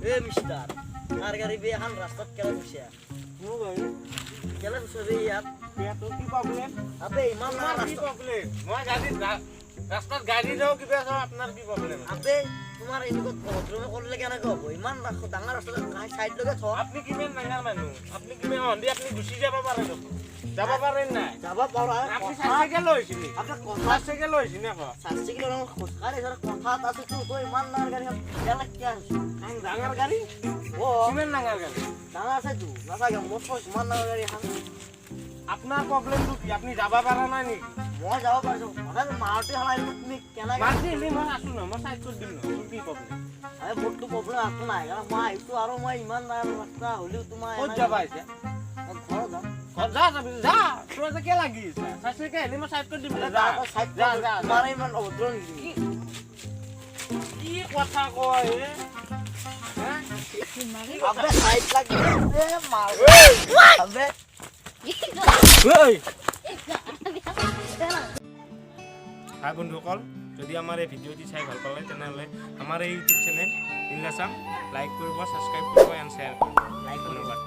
এ mister, কাৰ গাড়ী বে এখন ৰাস্তাত কেলা ফুচা? মোৰ গাড়ী। কেলা ফুচা বে ইয়াত? ইয়াতো কি প্ৰব্লেম? আবে, ইমান তোমাৰ ডাঙৰ কি ৰাস্তা। প্ৰব্লেম? মই গাড়ী ৰাস্তাত গাড়ী যাওঁ, কিবা যাওঁ, আপোনাৰ কি প্ৰব্লেম? আবে, তোমাৰ এনেকুৱা অভদ্ৰামি কৰিলে কেনেকৈ হ'ব? ইমান ডাঙৰ ৰাস্তাত চাইড লগে থ। আপুনি কিমান ডাঙৰ মানুহ? আপুনি কিমান সন্ধি? আপুনি গুচি যাব পাৰে দেখোন। যাব পাৰে নাই? যাব পাৰা। আপুনি চাৰিচাইকেল লৈ আহিছে নেকি? আপোনাৰ কথা। চাৰিচাইকেল লৈ আহিছে নে আকৌ? চাৰিচাইকেল খোজকাঢ়ি আহিছে, কথা এটা আছে তো। তই ইমান ডাঙৰ গাড়ী কেলা কিয় আহিছ? ডাঙৰ গাড়ী? অ। কিমান ডাঙৰ গাড়ী? ডাঙৰ আছে তো, নাচাগে মোৰ ইমান ডাঙৰ গাড়ী এখন। আপোনাৰ প্ৰব্লেমটো কি? আপুনি যাব পৰা নাই নেকি? মই যাব পাৰিছো, হঠাৎ মাৰুতি এখন আহিব, তুমি কেনেকে মাৰুতি আহিলে মই আছো নহয়, মই চাইড কৰি দিম নহয়। তোৰ কি প্ৰব্লেম? আৰে, মোৰতো প্ৰব্লেম একো নাই, কাৰণ মই আহিছো আৰু মই ইমান ডাঙৰ ৰাস্তা হ'লেও তোমাৰ ক'ত যাবা এতিয়া? মই ঘৰত যাম। ঘৰত যা, যাবি যা। তোৰ যে কিয় লাগি আছে? চাইকেল আহিলে মই চাইড কৰি দিম, যা। চাইড। যা যা। তোমাৰ ইমান অভদ্ৰ নেকি? কি কথা কয় হে? আবে, চাইড লাগি মাৰ আবে। ঐ, হাই বন্ধুসকল, যদি আমাৰ এই ভিডিঅ'টি চাই ভাল পালে, তেনেহ'লে আমাৰ এই ইউটিউব চেনেল নীলাচাম লাইক কৰিব, ছাবস্ক্ৰাইব কৰিব এণ্ড শ্বেয়াৰ কৰিব। লাইক। ধন্যবাদ।